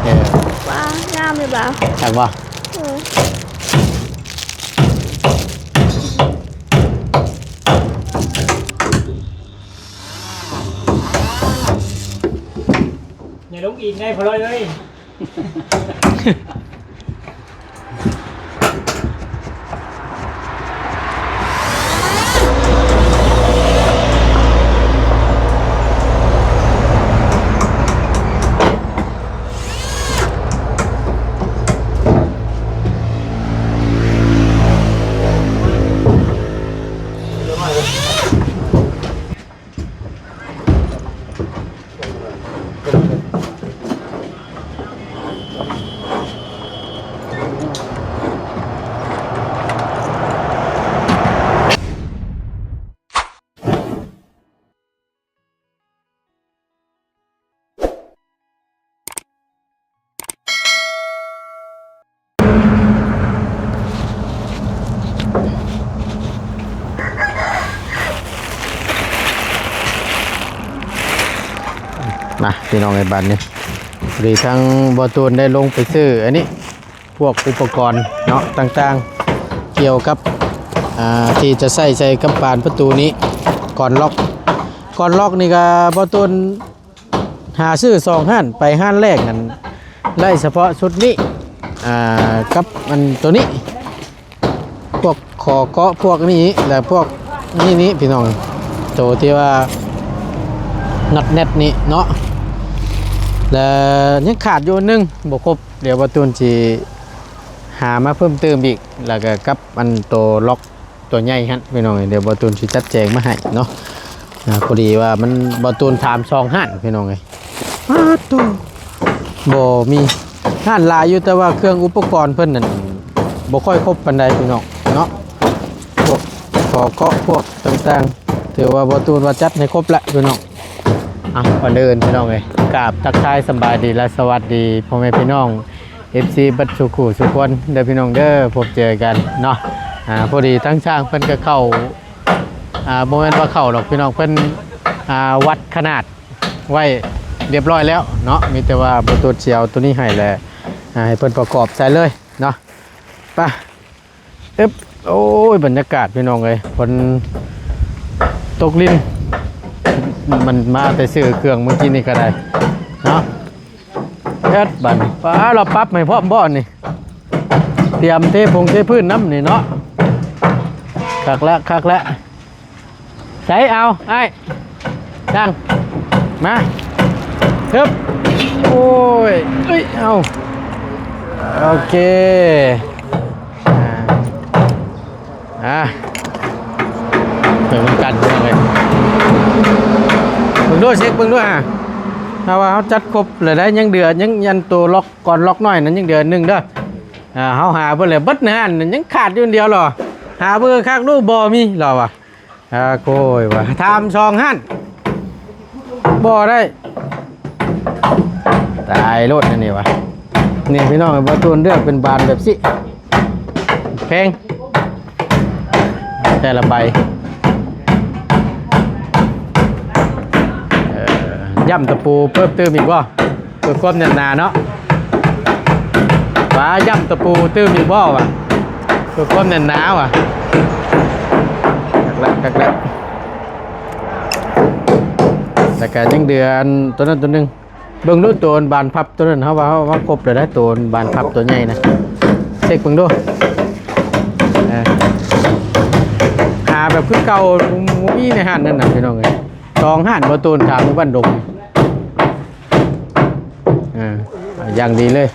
ເອີ ວ້າ ງາມຢູ່ບ່າວ ຄັກບໍ່? ເອີ ຢ່າລົງອີກໄງພໍ່ລອຍເອີຍ. ມາ ພີ່ນ້ອງເອີຍ ບາດນີ້ ພໍດີທາງບໍ່ຕູນໄດ້ລົງໄປຊື້ອັນນີ້ ພວກອຸປະກອນເນາະ ຕ່າງໆ ກ່ຽວກັບ ອ່າ ທີ່ຈະໃຊ້ໃສ່ກັບບານປະຕູນີ້ ກອນລັອກ ກອນລັອກນີ້ກະບໍ່ຕູນ ຫາຊື້ສອງຮ້ານ ໄປຮ້ານແລກນັ້ນໄດ້ສະເພາະຊຸດນີ້ ອ່າ ກັບອັນໂຕນີ້ ພວກຂໍເກາະພວກນີ້ ແລະພວກນີ້ນີ້ພີ່ນ້ອງ ໂຕທີ່ວ່ານັດແນັດນີ້ເນາະ ແລະຍັງຂາດຢູ່ອັນໜຶ່ງບໍ່ຄົບ ດຽວບ່າວຕູນຊິຫາມາເພີ່ມເຕີມອີກ ແລ້ວກໍກັບອັນໂຕລັອກ ຕົວໃຫຍ່ຫັ້ນພີ່ນ້ອງເອີຍ ດຽວບ່າວຕູນຊິຈັດແຈງມາໃຫ້ເນາະ ອ່າ ພໍດີວ່າມັນ ບ່າວຕູນຖາມສອງຮ້ານພີ່ນ້ອງເອີຍ ປາດໂທ້ ບໍ່ມີ ຮ້ານຫຼາຍຢູ່ ແຕ່ວ່າເຄື່ອງອຸປະກອນເພິ່ນນັ້ນບໍ່ຄ່ອຍຄົບປານໃດພີ່ນ້ອງເນາະ ພວກ ຂໍເກາະພວກຕ່າງໆ ຖືວ່າບ່າວຕູນວ່າຈັດໃຫ້ຄົບແລ້ວພີ່ນ້ອງ ອ່ະ ກ່ອນອື່ນພີ່ນ້ອງເອີຍ ກາບທັກທາຍສະບາຍດີ ແລະ ສະຫວັດດີພໍ່ແມ່ພີ່ນ້ອງ ເອັຟຊີ ເບິດສູ່ຄູ່ສູ່ຄົນເດີພີ່ນ້ອງເດີ ພົບເຈີກັນເນາະ ອ່າ ພໍດີທາງຊ່າງເພິ່ນກໍເຂົ້າ ອ່າ ບໍ່ແມ່ນວ່າເຂົ້າດອກພີ່ນ້ອງ ເພິ່ນ ອ່າ ວັດຂະໜາດໄວ້ລຽບຮ້ອຍແລ້ວເນາະ ມີແຕ່ວ່າບໍ່ຕູນຊິເອົາໂຕນີ້ໃຫ້ແລ້ວ ອ່າ ໃຫ້ເພິ່ນປະກອບໃສ່ເລີຍເນາະ ໄປ ອຶບ ໂອ້ຍ ບັນຍາກາດພີ່ນ້ອງເອີຍ ຝົນຕົກລິນ ມັນມາແຕ່ຊື້ເຄື່ອງມື້ກີ້ນີ້ກໍໄດ້ເນາະ ເຮັດບັດນີ້ ປ້າ ລາວປັບໃຫ້ພ້ອມບໍ່ນີ້ ຕຽມເທຜົງເທພື້ນນຳນີ້ເນາະ ຄັກແລ້ວ ຄັກແລ້ວ ໃສ່ເອົາອ້າຍ ຊ່າງ ມາ ຮຶບ ໂອ້ຍ ເອີຍ ເອົາ ໂອເຄ ອ່າ ອ່າ ເບິ່ງນຳກັນພີ່ນ້ອງເອີຍ ເບິ່ງດູ ເຊັກເບິ່ງດູ ອ່າ ຖ້າວ່າເຮົາຈັດຄົບແລ້ວໄດ໋ ຍັງເຫຼືອ ຍັງອັນໂຕລັອກ ກອນລັອກນ້ອຍນັ້ນ ຍັງເດືອນໜຶ່ງເດີ ອ່າ ເຮົາຫາເບິດແລ້ວ ເບິດໃນຮ້ານນັ້ນ ຍັງຂາດຢູ່ອັນດຽວລະ ຫາເບິ່ງຄັກໆດູ ບໍ່ມີລະວ່າ ອ່າ ໂກຍວ່າ ຖາມສອງຮ້ານ ບໍ່ໄດ້ ຕາຍໂລດອັນນີ້ວ່າ ນີ້ພີ່ນ້ອງ ບ່າວຕູນເລືອກເປັນບານແບບຊີ້ ແພງ ແຕ່ລະໃບ ເອີ ຢ້ຳຕະປູເພີ່ມຕື່ມອີກບໍ່ ເພື່ອຄວາມແໜ້ນໜາເນາະ ວ່າຢ້ຳຕະປູຕື່ມອີກບໍ່ວະ ເພື່ອຄວາມແໜ້ນໜາວະ ຄັກແລ້ວ ຄັກແລ້ວ ແລ້ວກະຍັງເດືອນໂຕນັ້ນໂຕໜຶ່ງ ເບິ່ງດູໂຕບານພັບໂຕນັ້ນ ເຮົາວ່າເຮົາມາຄົບແລ້ວໄດ໋ ໂຕບານພັບໂຕໃຫຍ່ນະ ເຊັກເບິ່ງດູ ເອີ ຫາແບບຄືເກົ່າ ບໍ່ມີໃນຮ້ານນັ້ນນະພີ່ນ້ອງເອີຍ ສອງຮ້ານ ບ່າວຕູນຖາມຢູ່ບ້ານດົງ ເອີ ຢ່າງດີເລີຍ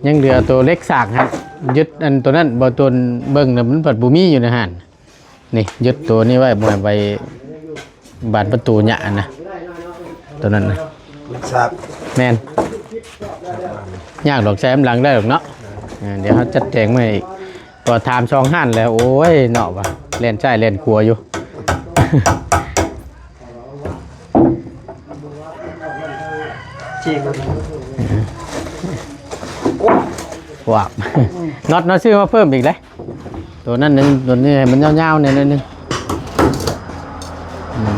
ຍັງເຫຼືອໂຕເຫຼັກສາກຫັ້ນ ຍຶດອັນໂຕນັ້ນ ບ່າວຕູນເບິ່ງແລ້ວມັນພັດບໍ່ມີຢູ່ໃນຮ້ານ ນີ້ຍຶດໂຕນີ້ໄວ້ ບໍ່ໃຫ້ໄປບານປະຕູຫຍ້ານະ ໂຕນັ້ນນະ ສາກ ແມ່ນ ຍາກດອກ ໃຊ້ອຳຫຼັງໄດ້ດອກເນາະ ເອີ ດຽວເຮົາຈັດແຈງມາໃຫ້ອີກ ກໍຖາມສອງຮ້ານແລ້ວ ໂອ້ຍເນາະວ່າ ແລ່ນຊ້າຍແລ່ນຂວາຢູ່ ຈີກ ວ້າວ ນັອດເນາະ ຊື້ມາເພີ່ມອີກເດ້ ໂຕນັ້ນ ໂຕນີ້ໃຫ້ມັນຍາວໆແດ່ໜ້ອຍໜຶ່ງ ອືມ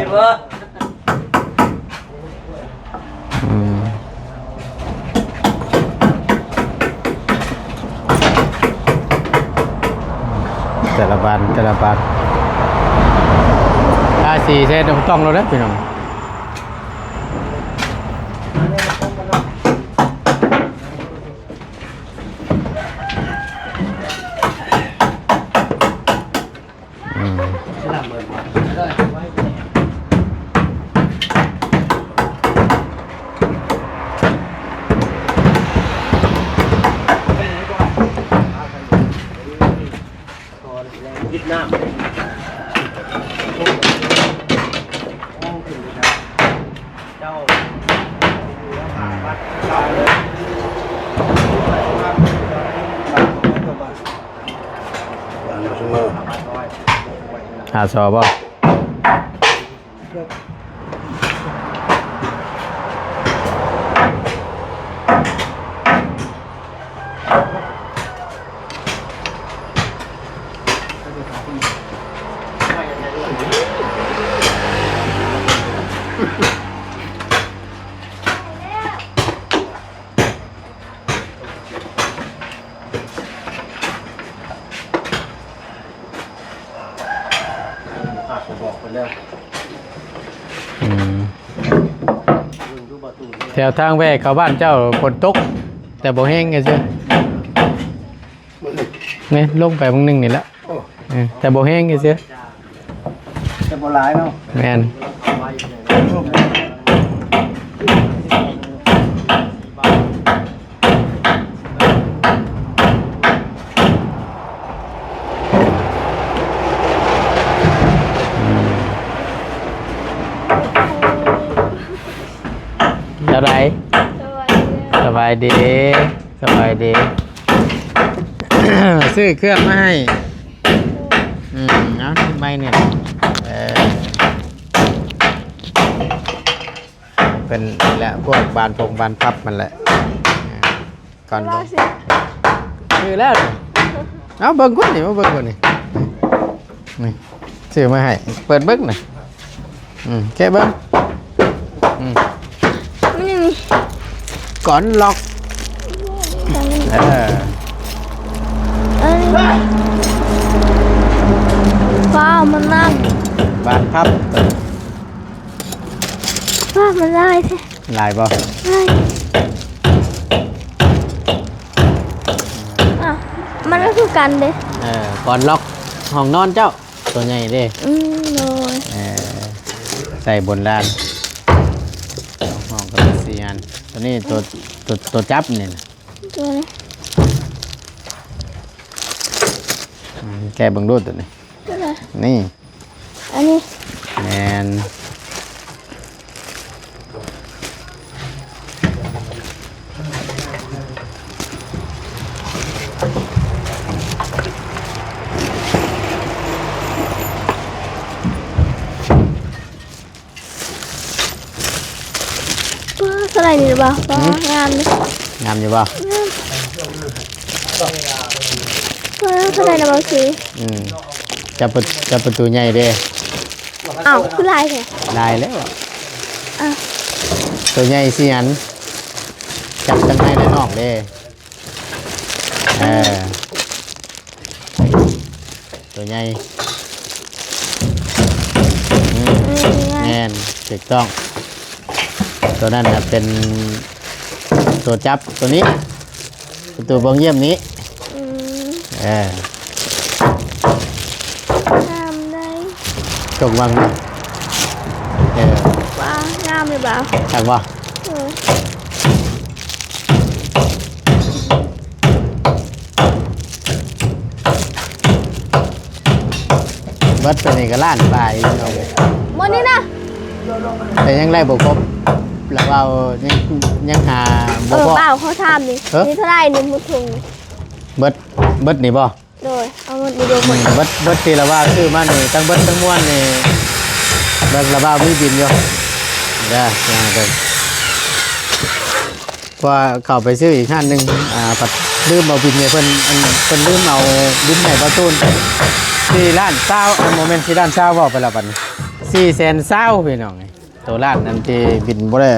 ຍບໍ່? ອືມ ແຕ່ລະບານ ແຕ່ລະບານ ທາສີເສັດບໍ່ຕ້ອງແລ້ວເດີພີ່ນ້ອງ. ອືມ ຫາຊໍບໍ່? ອືມ ແຖວທາງແວ່ເຂົ້າບ້ານເຈົ້າຝົນຕົກ ແຕ່ບໍ່ແຮງຊື່ໆ ນີ້ລົງໄປບາງໜຶ່ງນີ້ແຫຼະ. ໂອ້ ເອີ ແຕ່ບໍ່ແຮງຊື່ໆ ແຕ່ບໍ່ຫຼາຍເນາະ. ແມ່ນ. ແນວໃດ? ສະບາຍດີ ສະບາຍດີ ສະບາຍດີ. ຊື້ເຄື່ອງມາໃຫ້. ອືມ ເອົາ ໃບນີ້ແຫຼະ. ເອີ ເປັນນີ້ແຫຼະ ພວກບານພົງບານພັບມັນແຫຼະ. ເອີ ກ່ອນ ຊື້ແລ້ວນີ້. ເອົາ ເບິ່ງກ່ອນນີ້ ມາເບິ່ງກ່ອນນີ້ ນີ້ ຊື້ມາໃຫ້ ເປີດເບິ່ງນະ. ອືມ ແກະເບິ່ງ. ອືມ ມັນຍັງມີ ກ່ອນລັອກ. ເອີ ເອີ ວ້າວ ມັນນັ້ນ ບານພັບ. ວ້າວ ມັນຫຼາຍແທ້. ຫຼາຍບໍ່? ຫຼາຍ. ອ້າວ ມັນກໍຄືກັນເດ້. ເອີ ກ່ອນລັອກຫ້ອງນອນເຈົ້າ ຕົວໃຫຍ່ເດ້. ອືມ ໂດຍ. ເອີ ໃສ່ບົນລານ ຫ້ອງກໍມີສີ່ອັນ. ຕົວນີ້ຕົວ ຕົວ ຕົວຈັບນີ້ນະ. ຕົວນີ້ ອືມ ແກະເບິ່ງດູຕົວນີ້. ຕົວໃດ? ນີ້ ອັນນີ້. ແມ່ນ. ປ້າ ເທົ່າໃດນີ້ລະບໍ່? ປ້າ ຫືມ ງາມເດ້. ງາມຢູ່ບໍ່? ງາມ. ປ້າ ເທົ່າໃດນະບໍ່? ສີ່. ອືມ ຈັບປະ ຈັບປະຕູໃຫຍ່ເດ້. ອ້າວ ຄືຫຼາຍແທ້? ຫຼາຍແລ້ວ. ອ້າວ ໂຕໃຫຍ່ສີ່ອັນ. ຈັບທັງໃນແລະນອກເດ້. ເອີ ຕົວໃຫຍ່. ອືມ ແມ່ນ ຖືກຕ້ອງ. ຕົວນັ້ນນະເປັນຕົວຈັບ ຕົວນີ້ ປະຕູບ່ອງຢ້ຽມນີ້. ອືມ ເອີ ງາມເດ້ ຕົກວັງນະ. ເອີ ວ້າ ງາມເລີຍບ່າວ ຄັກບໍ່? ເອີ ເບິດໄປນີ້ກໍລ້ານປາຍພີ່ນ້ອງເອີຍ ໝົດນີ້ນະ ແຕ່ຍັງໄດ້ບໍ່ຄົບ ລະເວົ້າຍັງ ຍັງຫາບໍ່ພໍ. ເອີ ບ່າວ ຂໍຖາມນີ້ ເອີ ມີເທົ່າໃດນີ້ໝົດຖົງ? ເບິດ ເບິດນີ້ບໍ່? ໂດຍ ເອົາໝົດນີ້ໂດຍໝົດ ເບິດ ເບິດທີ່ລະວ່າຊື້ມານີ້ ທັງເບິດທັງມວນນີ້ ເບິ່ງລະວ່າມີບິນຢູ່ເດີ ເບິ່ງ ເພາະວ່າເຂົ້າໄປຊື້ອີກຮ້ານໜຶ່ງ ອ່າ ພັດລືມເອົາບິນໃຫ້ເພິ່ນ ອັນ ເພິ່ນລືມເອົາບິນໃຫ້ບ່າວຕູນ ສີ່ລ້ານຊາວ ອັນ ບໍ່ແມ່ນສີ່ລ້ານຊາວ ເວົ້າໄປແລ້ວບັດນີ້ ສີ່ແສນຊາວ ພີ່ນ້ອງເອີຍ. ໂຕລ້ານນັ້ນທີ່ບິນບໍ່ໄດ້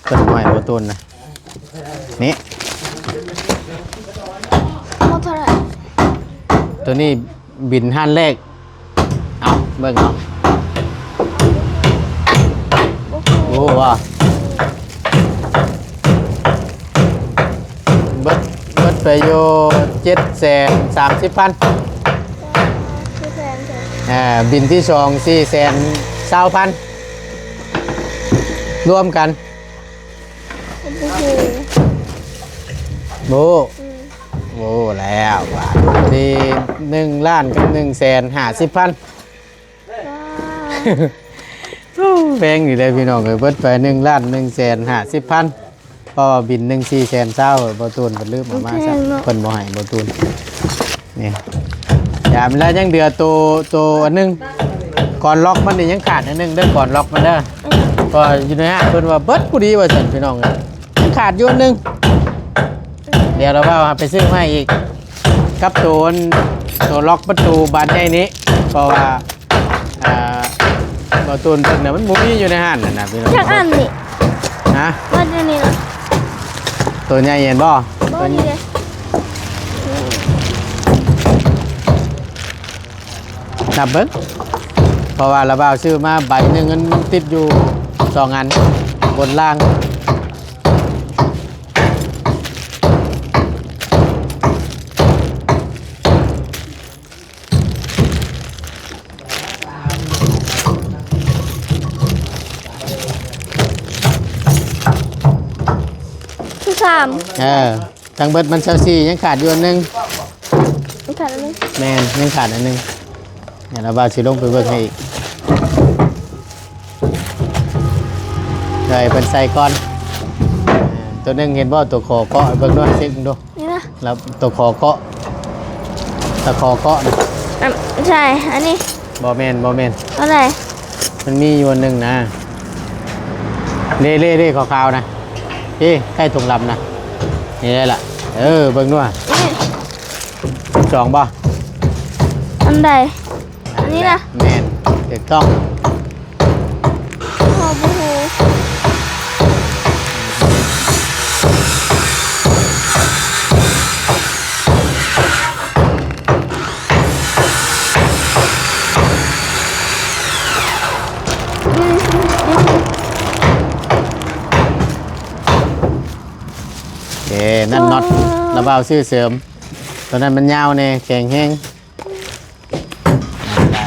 ເພິ່ນບໍ່ໃຫ້ບໍ່ຕູນນະ ນີ້ ໝົດເທົ່າໃດ? ໂຕນີ້ບິນຮ້ານແລກ ເອົາ ເບິ່ງເອົາ ບໍ່ຮູ້ວ່າ ເບິດ ເບິດໄປຢູ່ເຈັດແສນສາມສິບພັນ ເຈັດແສນ ອ່າ ບິນທີສອງ ສີ່ແສນຊາວພັນ ລວມກັນ ບໍ່ຮູ້ ບໍ່ຮູ້ ອືມ ບໍ່ຮູ້ແລ້ວວ່າ ທີ່ໜຶ່ງລ້ານກັບໜຶ່ງແສນຫ້າສິບພັນ ວ້າ ໂອ້ ແພງຢູ່ເດ້ພີ່ນ້ອງເອີຍ ເບິດໄປໜຶ່ງລ້ານໜຶ່ງແສນຫ້າສິບພັນ ເພາະວ່າບິນໜຶ່ງສີ່ແສນຊາວ ບ່າວຕູນເພິ່ນລືມເອົາມາ ມັນແພງເນາະ ເພິ່ນບໍ່ໃຫ້ບ່າວຕູນ. ນີ້ ຢາມແລ້ວ ຍັງເຫຼືອໂຕ ໂຕອັນໜຶ່ງ ກ່ອນລັອກມັນນີ້ຍັງຂາດອັນໜຶ່ງເດີ ກ່ອນລັອກມັນເດີ ເອີ ເພາະຢູ່ໃນຮ້ານເພິ່ນວ່າເບິດພໍດີວ່າຊັ້ນ ພີ່ນ້ອງເອີຍ ຍັງຂາດຢູ່ອັນໜຶ່ງ ດຽວລະວ່າໄປຊື້ໃໝ່ອີກ ກັບໂຕ ໂຕລັອກປະຕູບານໃຫຍ່ນີ້ ເພາະວ່າ ອ່າ ບ່າວຕູນເບິ່ງນະ ມັນບໍ່ມີຢູ່ໃນຮ້ານນັ້ນນະພີ່ນ້ອງ. ຈັກອັນນີ້? ຮະ? ເບິດຢູ່ນີ້ລະ ໂຕໃຫຍ່ເຫັນບໍ່? ບໍ່ມີເດ້ ນັບເບິ່ງ ເພາະວ່າລະບ່າວຊື້ມາໃບໜຶ່ງ ມັນ ມັນຕິດຢູ່ສອງອັນ ບົນລ່າງ. ຄືສາມ ເອີ ທັງເບິດມັນຊາວສີ່ ຍັງຂາດຢູ່ອັນໜຶ່ງ ຍັງຂາດອັນໜຶ່ງ ແມ່ນ ຍັງຂາດອັນໜຶ່ງ ດຽວລະບ່າວຊິລົງໄປເບິ່ງໃຫ້ອີກ ເອີ ໃຫ້ເພິ່ນໃສ່ກ່ອນ ເອີ ໂຕໜຶ່ງເຫັນບໍ່? ໂຕຂໍເກາະ ເບິ່ງດ້ວຍ ເຊັກເບິ່ງດູ. ນີ້ນະ ແລ້ວຕະຂໍເກາະ ຕະຂໍເກາະນະ ອັນ ໃຊ່ ອັນນີ້ ບໍ່ແມ່ນ ບໍ່ແມ່ນ ອັນໃດ? ມັນມີຢູ່ອັນໜຶ່ງນະ ເລ ເລ ເລ ຂາວໆນະ ເອີ ໃກ້ຖົງດຳນະ ນີ້ແຫຼະ ເອີ ເບິ່ງດູ ນີ້ ສອງບໍ່? ອັນໃດ? ອັນນີ້ນະ ແມ່ນ ຖືກຕ້ອງ ເຮົາບໍ່ຮູ້ ເອີ ນັ້ນ ອໍ ນັອດ ລະບ່າວຊື້ເສີມ ໂຕນັ້ນມັນຍາວແດ່ ແຂງແຮງ. ນັ້ນແຫຼະ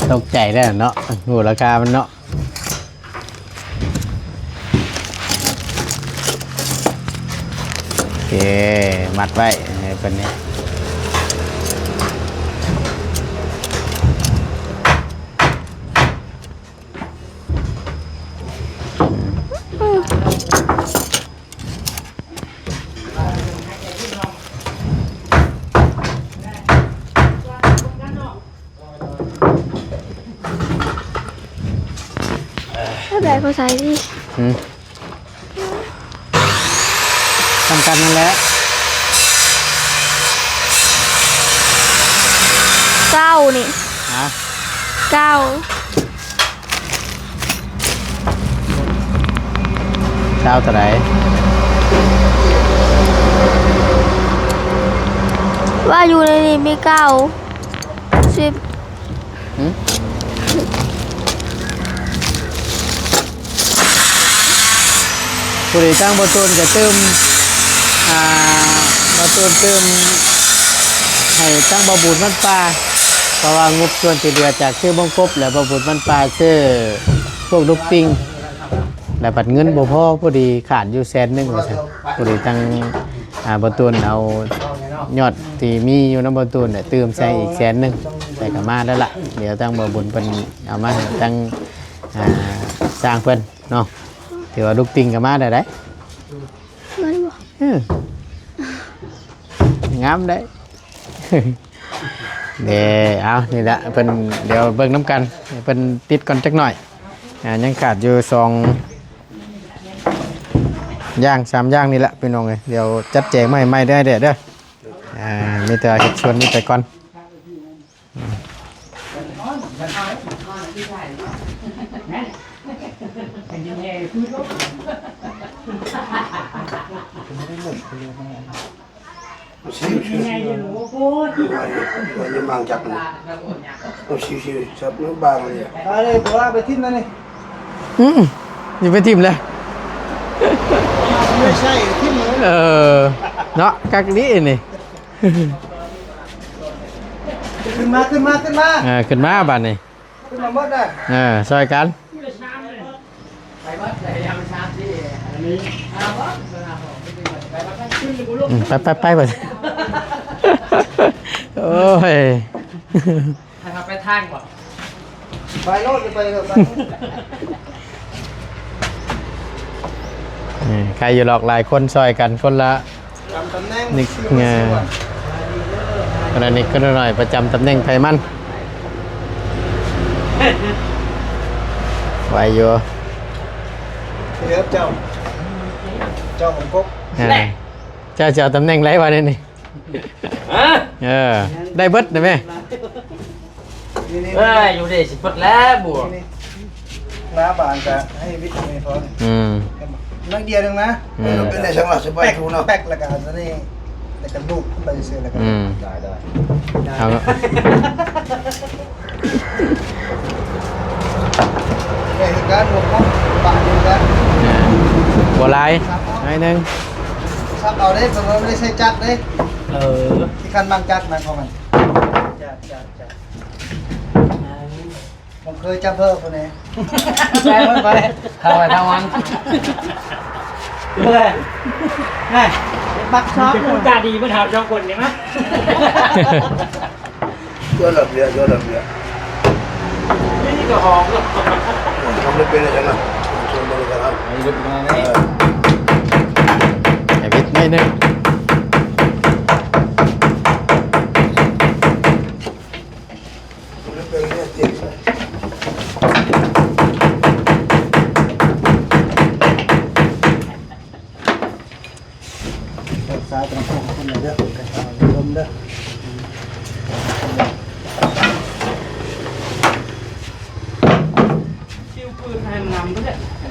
ຕົກໃຈແລ້ວເນາະ ຮູ້ລາຄາມັນເນາະ. ໂອເຄ ມັດໄວ້ໃຫ້ເພິ່ນນີ້ ແບບພາສາທີ່ ຫືມ ເອີ ນຳກັນນັ້ນແຫຼະ ເກົ້ານີ້ ຮະ ເກົ້າ ຊາວເທົ່າໃດ? ວ່າຢູ່ໃນນີ້ມີເກົ້າ ສິບ ຫຶ? ຜູ້ໃດ ທາງບໍ່ຕູນກະຕື່ມ ອ່າ ບໍ່ຕູນຕື່ມໃຫ້ທາງບໍ່ບຸນວັນປ່າ ເພາະວ່າງົບສ່ວນທີ່ເຫຼືອຈາກຊື້ບົງກົບ ແລະ ບໍ່ບຸນວັນປ່າຊື້ພວກລູກຕິ່ງ ແລະ ບັດເງິນບໍ່ພໍ ພໍດີຂາດຢູ່ແສນໜຶ່ງວ່າຊັ້ນ ພໍດີທາງ ອ່າ ບໍ່ຕູນເອົາຍອດທີ່ມີຢູ່ນຳບໍ່ຕູນນະ ຕື່ມໃສ່ອີກແສນໜຶ່ງ ແຕ່ກະມາແລ້ວລະ ດຽວທາງບໍ່ບຸນເພິ່ນເອົາມາໃຫ້ທາງ ອ່າ ຊ່າງເພິ່ນເນາະ ຖືວ່າລູກຕິ່ງກະມາແລ້ວໃດ໋ ເອີ ງາມໄດ໋ ເດ້ ເອົາ ນີ້ແຫຼະ ເພິ່ນ ດຽວເບິ່ງນຳກັນ ເພິ່ນຕິດກ່ອນຈັກໜ້ອຍ ອ່າ ຍັງຂາດຢູ່ສອງຢ່າງສາມຢ່າງນີ້ແຫຼະ ພີ່ນ້ອງເອີຍ ດຽວຈັດແຈງມາໃຫ້ໃໝ່ເດີ ເດີ ເດີ ອ່າ ມີແຕ່ເຮັດສ່ວນນີ້ໄປກ່ອນ. ຊິວໆ ຊິວໆ ມັນຍັງມັງຈັກນະ ຊິວໆ ສັບມັນບາງເລີຍ ໄປເລີຍ ບໍ່ວ່າໄປຖິ້ມແລ້ວນີ້ ອືມ ຊິໄປຖິ້ມແລ້ວ ບໍ່ໃຊ້ ຖິ້ມເລີຍ ເອີ ເນາະ ຄັກດີນີ້. ຂຶ້ນມາ ຂຶ້ນມາ ຂຶ້ນມາ ເອີ ຂຶ້ນມາບາດນີ້ ຂຶ້ນມາໝົດນະ ເອີ ຊ່ອຍກັນ ອືມ ໄປ ໄປ ໄປ ບາດ ໂອ້ຍ ໃຫ້ເຮົາໄປທາງບໍ່? ໄປໂລດ ໄປໂລດ ໄປໂລດ ເອີ ໃຄຢູ່ດອກ ຫຼາຍຄົນຊ່ອຍກັນ ຄົນລະ ຈຳຕຳແໜ່ງ ນີ້ ເອີ ຄົນລະນິດຄົນລະໜ້ອຍ ປະຈຳຕຳແໜ່ງໃຜມັນ ໄວຢູ່ ເດີ ເຈົ້າ ເຈົ້າຂອງກົກ ເອີ ເຈົ້າຈະເອົາຕຳແໜ່ງໃດວະນີ້? ຮະ? ເອີ ໄດ້ເບິດນະແມ່ ນີ້ໆ ເອີ ຢູ່ເດ້ ຊິເບິດແລ້ວບົວ ນີ້ໆ ໜ້າບານກະໃຫ້ວິດນີ້ພໍ ອືມ ໜ້ອຍດຽວໜຶ່ງນະ ອືມ ເປັນໄດ້ຈັ່ງລະ ສະບາຍ ແປັກ ທູເນາະ ແປັກ ແລ້ວກະອັນນີ້ ແລ້ວກະດູດໄປຊື່ໆ ແລ້ວກະ ອືມ ໄດ້ໆ ເອົາ ໄດ້ຄືກັນ ບໍ່ຫຼາຍ ໜ້ອຍໜຶ່ງ ສັບເອົາເດ້ ເພິ່ນບໍ່ໄດ້ໃຊ້ຈັກເດ້ ເອີ ທີ່ຄັນບາງຈັກນະຂອງມັນ ຈັກ ຈັກ ຈັກ ມັນເຄີຍຈັບເພິ່ນຜູ້ນີ້ ໄປ ໄປ ໄປ ເອົາໄວ້ທາງວັນ ເອີ ນະ ບັກຊອບ ມັນເປັນຄົນຕາດີ ມາຖາມສອງຄົນນີ້ມາ. ເຈົ້າລະເບຍ ເຈົ້າລະເບຍ ນີ້ກະຫອມເນາະ ທຳເປັນຈັ່ງນັ້ນ ຊວນເບິ່ງກັນ ໃຫ້ວິດໜ້ອຍໜຶ່ງ ຮັກສາຕົວເອງຄົນເດີ ກັນລະລົມເດີ ຊິວປືນໃຫ້ມັນງາມເດີ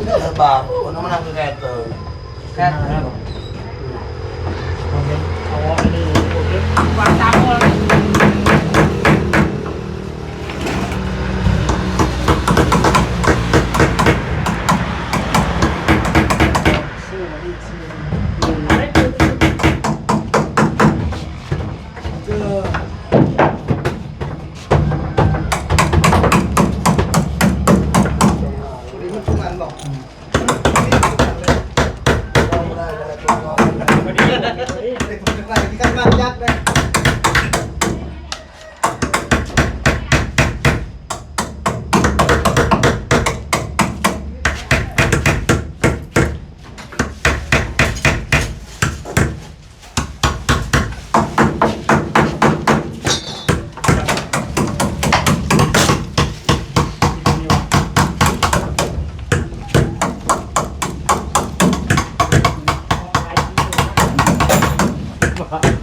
ເດີບາດ ຄົນມານັ່ງແກ້ເຕີ ແກ້ເຕີ ເອົາອັນນີ້ ວາງຕາມ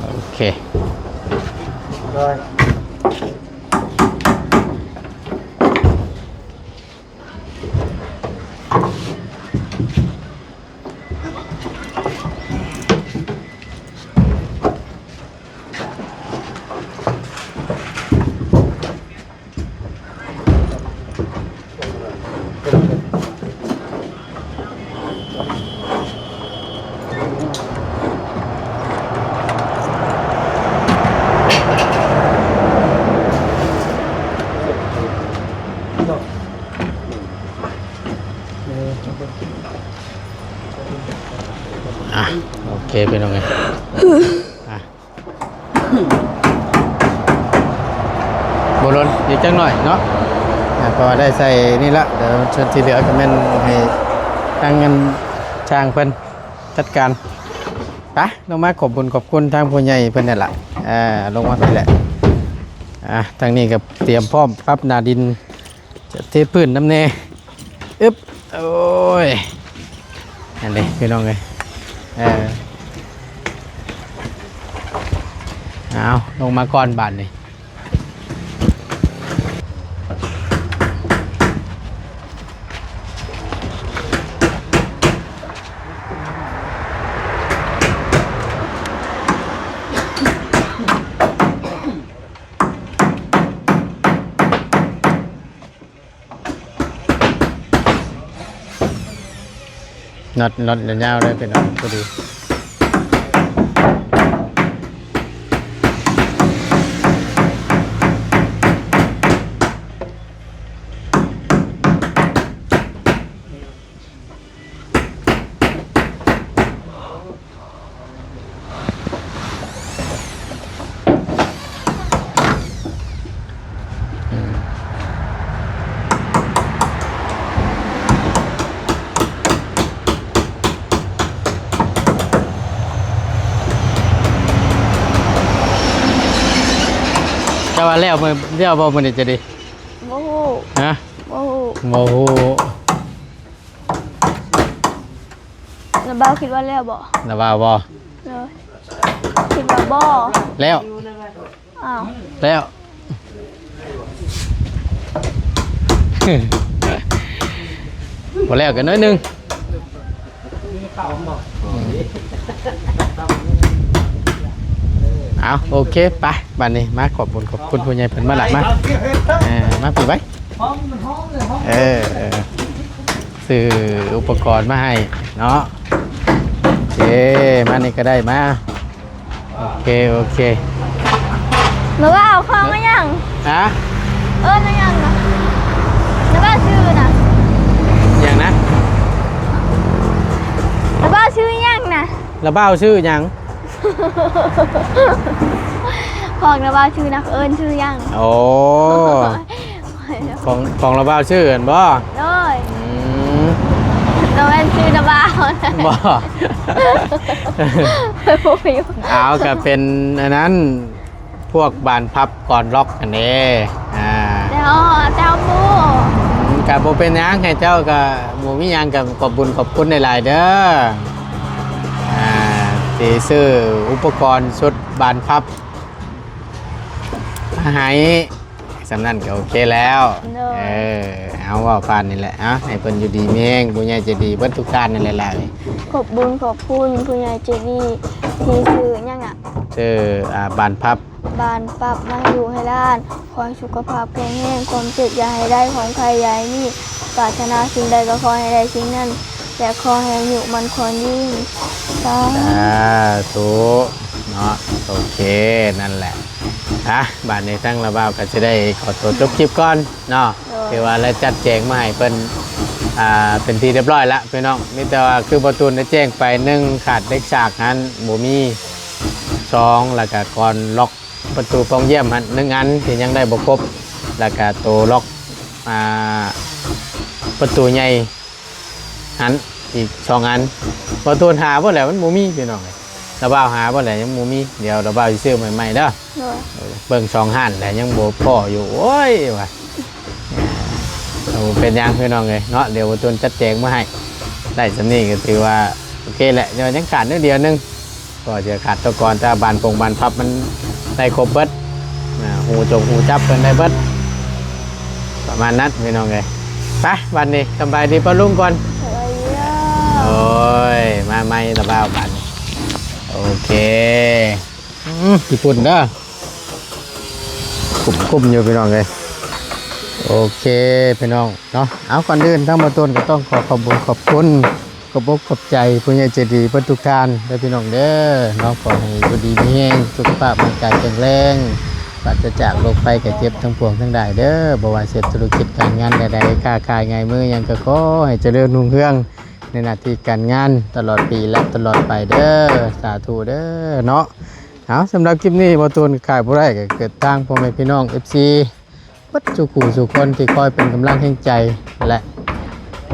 ໂອເຄ ອ່ະ ໂອເຄ ພີ່ນ້ອງເອີຍ ອ່ະ ບໍ່ດົນ ອີກຈັກໜ້ອຍເນາະ ອ່າ ເພາະວ່າໄດ້ໃສ່ນີ້ລະ ດຽວສ່ວນທີ່ເຫຼືອກໍແມ່ນໃຫ້ທາງອັນຊ່າງເພິ່ນຈັດການ. ໄປ ລົງມາຂອບບຸນຂອບຄຸນທາງຜູ້ໃຫຍ່ເພິ່ນນັ້ນລະ ອ່າ ລົງມາພີ້ແຫຼະ ອ່າ ທາງນີ້ກໍຕຽມພ້ອມປັບໜ້າດິນ ຈະເທພື້ນນຳແດ່ ອຶບ ໂອ້ຍ ອັນນີ້ພີ່ນ້ອງເອີຍ ເອີ ເອົາ ລົງມາກ່ອນບາດນີ້. ນັດ ນັດຍາວໆເລີຍ ພີ່ນ້ອງ ພໍດີ. ເຈົ້າວ່າແລ້ວມື້ ແລ້ວບໍ່ມື້ນີ້ຈະດີ? ບໍ່ຮູ້ ຮະ? ບໍ່ຮູ້ ບໍ່ຮູ້. ລະບ່າວຄິດວ່າແລ້ວບໍ່? ລະບ່າວບໍ່? ໂດຍ ຄິດວ່າບໍ່ ແລ້ວ ອ້າວ ແລ້ວ ບໍ່ແລ້ວກໍໜ້ອຍໜຶ່ງ. ເອົາ ໂອເຄ ໄປ ບາດນີ້ມາຂອບບຸນຂອບຄຸນຜູ້ໃຫຍ່ເພິ່ນມາລະ ມາ ເອີ ມາປີໄວ້ ເອີ ເອີ ຊື້ອຸປະກອນມາໃຫ້ເນາະ ໂອເຄ ມານີ້ກໍໄດ້ມາ ໂອເຄ ໂອເຄ ລະບ່າວ ຂອງອີຫຍັງ? ຮະ? ເອີ້ນວ່າຫຍັງນະ? ລະບ່າວ ຊື່ນະ ຫຍັງນະ? ລະບ່າວ ຊື່ຫຍັງນະ? ລະບ່າວ ຊື່ຫຍັງ? ຂອງລະບ່າວ ຊື່ນະ ເອີ້ນຊື່ຫຍັງ? ໂອ້ ຂອງ ຂອງລະບ່າວ ຊື່ຫັ້ນບໍ່? ໂດຍ ອືມ ລະແມ່ນຊື່ລະບ່າວ ບໍ່ ບໍ່ມີ ເອົາ ກໍເປັນອັນນັ້ນ ພວກບານພັບກອນລັອກຫັ້ນເດ້ ອ່າ ແຕ່ເຮົາ ແຕ່ເຮົາບໍ່ ອືມ ກໍບໍ່ເປັນຫຍັງ ໃຫ້ເຈົ້າກໍບໍ່ມີຫຍັງ ກໍຂອບບຸນຂອບຄຸນຫຼາຍໆເດີ ອ່າ ທີ່ຊື້ອຸປະກອນຊຸດບານພັບມາໃຫ້ ສ່ຳນັ້ນກໍໂອເຄແລ້ວ ໂດຍ ເອີ ເອົາ ເວົ້າຜ່ານນີ້ແຫຼະ ເອົາ ໃຫ້ເພິ່ນຢູ່ດີມີແຮງ ຜູ້ໃຫຍ່ໃຈດີເບິດທຸກທ່ານນັ້ນແຫຼະຫຼາຍ ຂອບບຸນຂອບຄຸນຜູ້ໃຫຍ່ໃຈດີທີ່ຊື້ຫຍັງນະ ຊື້ ອ່າ ບານພັບ ບານປັບມາໃຫ້ລູກໃຫ້ຫຼານ ຂໍໃຫ້ສຸຂະພາບແຂງແຮງ ຄວາມເຈັບຢ່າໃຫ້ໄດ້ ຄວາມໄຂ້ຢ່າໃຫ້ມີ ປາດຖະໜາສິ່ງໃດກໍຂໍໃຫ້ໄດ້ສິ່ງນັ້ນ ແລະ ຂໍໃຫ້ອາຍຸໝັ້ນຂວັນຍືນ ສາທຸ ສາທຸເນາະ ໂອເຄ ນັ້ນແຫຼະ ອ່ະ ບາດນີ້ທາງລະບ່າວກໍຊິໄດ້ຂໍຕົວຈົບຄລິບກ່ອນເນາະ ໂດ ຖືວ່າລະຈັດແຈງມາໃຫ້ເພິ່ນ ອ່າ ເປັນທີ່ຮຽບຮ້ອຍລະພີ່ນ້ອງ. ມີແຕ່ວ່າຄືບໍ່ຕູນໄດ້ແຈ້ງໄປ ໜຶ່ງ ຂາດເຫຼັກສາກຫັ້ນບໍ່ມີ, ສອງ ລະກະກອນລັອກປະຕູປ່ອງຢ້ຽມຫັ້ນ ໜຶ່ງ ອັນທີ່ຍັງໄດ້ບໍ່ຄົບ, ລະກະໂຕລັອກ ອ່າ ປະຕູໃຫຍ່ຫັ້ນອີກ ສອງ ອັນ. ບໍ່ຕູນຫາເບິດແລ້ວ ມັນບໍ່ມີພີ່ນ້ອງເອີຍ. ລະບ່າວຫາເບິດແລ້ວ ຍັງບໍ່ມີ. ດຽວລະບ່າວຊິຊື້ໃໝ່ໆເດີ. ໂດຍ ເບິ່ງສອງຮ້ານແລ້ວຍັງບໍ່ພໍຢູ່ ໂອ້ຍວ່າ. ເອົາ ເປັນຫຍັງພີ່ນ້ອງເອີຍເນາະ, ດຽວບໍ່ຕູນຈັດແຈງມາໃຫ້. ໄດ້ສ່ຳນີ້ກໍຖືວ່າໂອເຄແຫຼະ, ແຕ່ວ່າຍັງຂາດໜ້ອຍດຽວໜຶ່ງ ກໍຈະຂາດຕົວກອນ, ແຕ່ວ່າບານປົງບານພັບມັນໄດ້ຄົບເບິດ. ອ່າ ຮູຈົງຮູຈັບເພິ່ນໄດ້ເບິດ ປະມານນັ້ນພີ່ນ້ອງເອີຍ. ໄປ ບັດນີ້ສະບາຍດີປ້າລຸງກ່ອນ. ສະບາຍດີເດີ. ໂອ້ຍ ມາໃໝ່ລະບ່າວບັດນີ້. ໂອເຄ. ອືມ ຂີ້ຝຸ່ນເດີ ກຸ້ມໆຢູ່ພີ່ນ້ອງເອີຍ. ໂອເຄພີ່ນ້ອງເນາະ, ເອົາ ກ່ອນອື່ນທາງບ່າວຕູນກໍຕ້ອງຂໍຂອບບຸນຂອບຄຸນ ຂອບອົກຂອບໃຈຜູ້ໃຫຍ່ໃຈດີເບິດທຸກທ່ານເດີພີ່ນ້ອງເດີເນາະ. ຂໍໃຫ້ຢູ່ດີມີແຮງ ສຸຂະພາບຮ່າງກາຍແຂງແຮງ ປາສະຈາກໂລກໄພໄຂ້ເຈັບທັງປວງທັງຫຼາຍເດີ. ບໍ່ວ່າເຮັດທຸລະກິດການງານໃດໆ ຄ້າຂາຍງາຍມືຫຍັງ ກໍຂໍໃຫ້ຈະເລີນຮຸ່ງເຮືອງໃນໜ້າທີ່ການງານຕະຫຼອດປີ ແລະ ຕະຫຼອດໄປເດີ. ສາທຸເດີເນາະ. ເອົາ ສຳລັບຄລິບນີ້ ບ່າວຕູນຂາຍບໍ່ໄດ້ ກໍເກີດທາງພໍ່ແມ່ພີ່ນ້ອງ ເອັຟຊີ ເບິດສູ່ຄູ່ສູ່ຄົນທີ່ຄອຍເປັນກຳລັງແຮງໃຈ ແລະ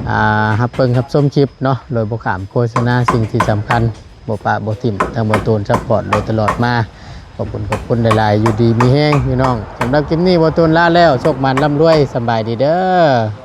ອ່າ ຮັບເບິ່ງຮັບຊົມຄລິບເນາະ ໂດຍບໍ່ຂ້າມໂຄສະນາ. ສິ່ງທີ່ສຳຄັນ ບໍ່ປະບໍ່ຖິ້ມ ທາງບ່າວຕູນຊັບພອດໂດຍຕະຫຼອດມາ. ຂອບຄຸນ ຂອບຄຸນຫຼາຍໆ. ຢູ່ດີມີແຮງພີ່ນ້ອງ. ສຳລັບຄລິບນີ້ ບ່າວຕູນລາແລ້ວ. ໂຊກໝານລ່ຳລວຍ. ສະບາຍດີເດີ.